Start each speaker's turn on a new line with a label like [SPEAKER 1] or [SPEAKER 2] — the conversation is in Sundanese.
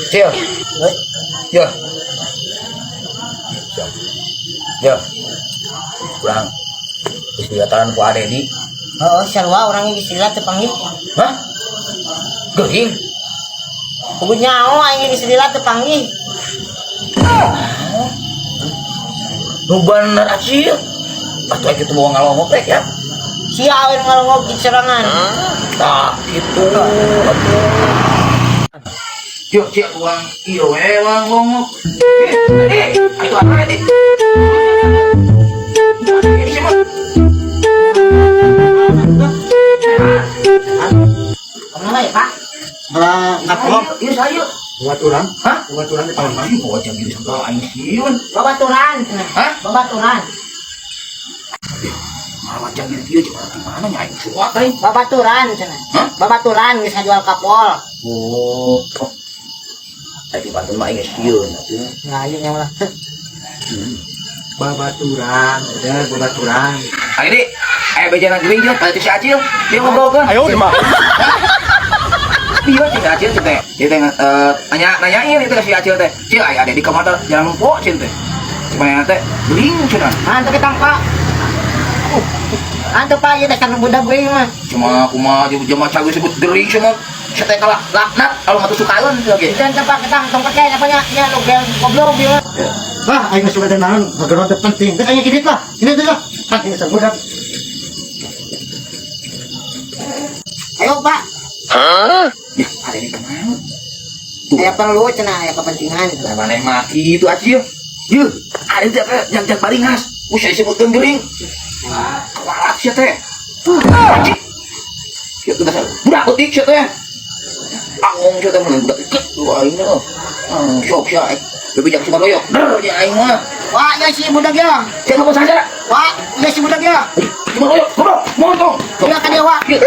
[SPEAKER 1] Cil. Ya. Siap. Ya. Kurang. Geus dilataran ku Ade di.
[SPEAKER 2] Heeh, sarua urang geus lila teu panggih.
[SPEAKER 1] Hah? Geuing.
[SPEAKER 2] Kudu nyaho aing geus lila teu panggih.
[SPEAKER 1] Nu bener Acil. Atuh kitu mau ngalongok teh ya.
[SPEAKER 2] Sia aweun ngalongok di serangan.
[SPEAKER 1] Tah kitu atuh. Yuk, cik, uang iyo we ngalongok. Eh, atuh apa di? Ini siapa?
[SPEAKER 2] Kemana ya, Pak?
[SPEAKER 3] Malah ngapok.
[SPEAKER 1] Iya, saya.
[SPEAKER 3] Buat orang.
[SPEAKER 1] Hah?
[SPEAKER 3] Buat orang di Palembang.
[SPEAKER 1] Aing bawa jam gitu sampai aing sieun.
[SPEAKER 2] Babaturan.
[SPEAKER 1] Hah?
[SPEAKER 2] Babaturan.
[SPEAKER 1] Malah jam gitu kieu cuma di mana nya aing suat aing.
[SPEAKER 2] Babaturan cenah.
[SPEAKER 1] Hah?
[SPEAKER 2] Babaturan geus ngajual kapol.
[SPEAKER 1] Oh. Tapi pantun mah aing sieun atuh.
[SPEAKER 2] Nah, ieu nya lah.
[SPEAKER 3] Babaturan, udah babaturan.
[SPEAKER 1] Ayo di, ayo bejana geuing jeung pada si Acil, dia ngobrolkeun.
[SPEAKER 4] Ayo, mah.
[SPEAKER 1] Iya si Acil sih teh. Dia teh nanya nanyain itu ke si Acil teh. Cil aya ada di kamar jalan lumpo cil teh. Cuma yang teh geuing cenah.
[SPEAKER 2] Mantap kita, Pak. Mantap, Pak, ieu dasar budak geuing mah.
[SPEAKER 1] Cuma kumaha jeung jelema cageus sebut gering cuma si teh kalah laknat kalau mah sukaeun teh ge.
[SPEAKER 2] Itu ente, Pak, ketang tong percaya apa nya? Nya lu gel goblok ieu mah.
[SPEAKER 3] Wah, aing geus suka naon, ngageron teh penting. Geus aing gidit lah. Ini teh lah. Penting geus budak.
[SPEAKER 2] Ayo, Pak.
[SPEAKER 1] Ya, ada di kemana?
[SPEAKER 2] Aya perlu cenah, aya kepentingan.
[SPEAKER 1] Lah maneh mah kitu Acil. Yeuh, ada teh jag-jag baringas. Usah disebutkeun gering. Kualat sia teh. Anjing. Kieu dasar budak leutik sia teh. Angong sia teh mun budak iket lu aing mah. Sok sia aing. Bebejak si Baroyok. Der nya aing mah.
[SPEAKER 2] Wah, ya si budak ya.
[SPEAKER 1] Sia ngomong saja.
[SPEAKER 2] Wah, ya si budak ya.
[SPEAKER 1] Si Baroyok, goblok, montong.
[SPEAKER 2] Ulah ka dia, Wak.
[SPEAKER 1] Ieu.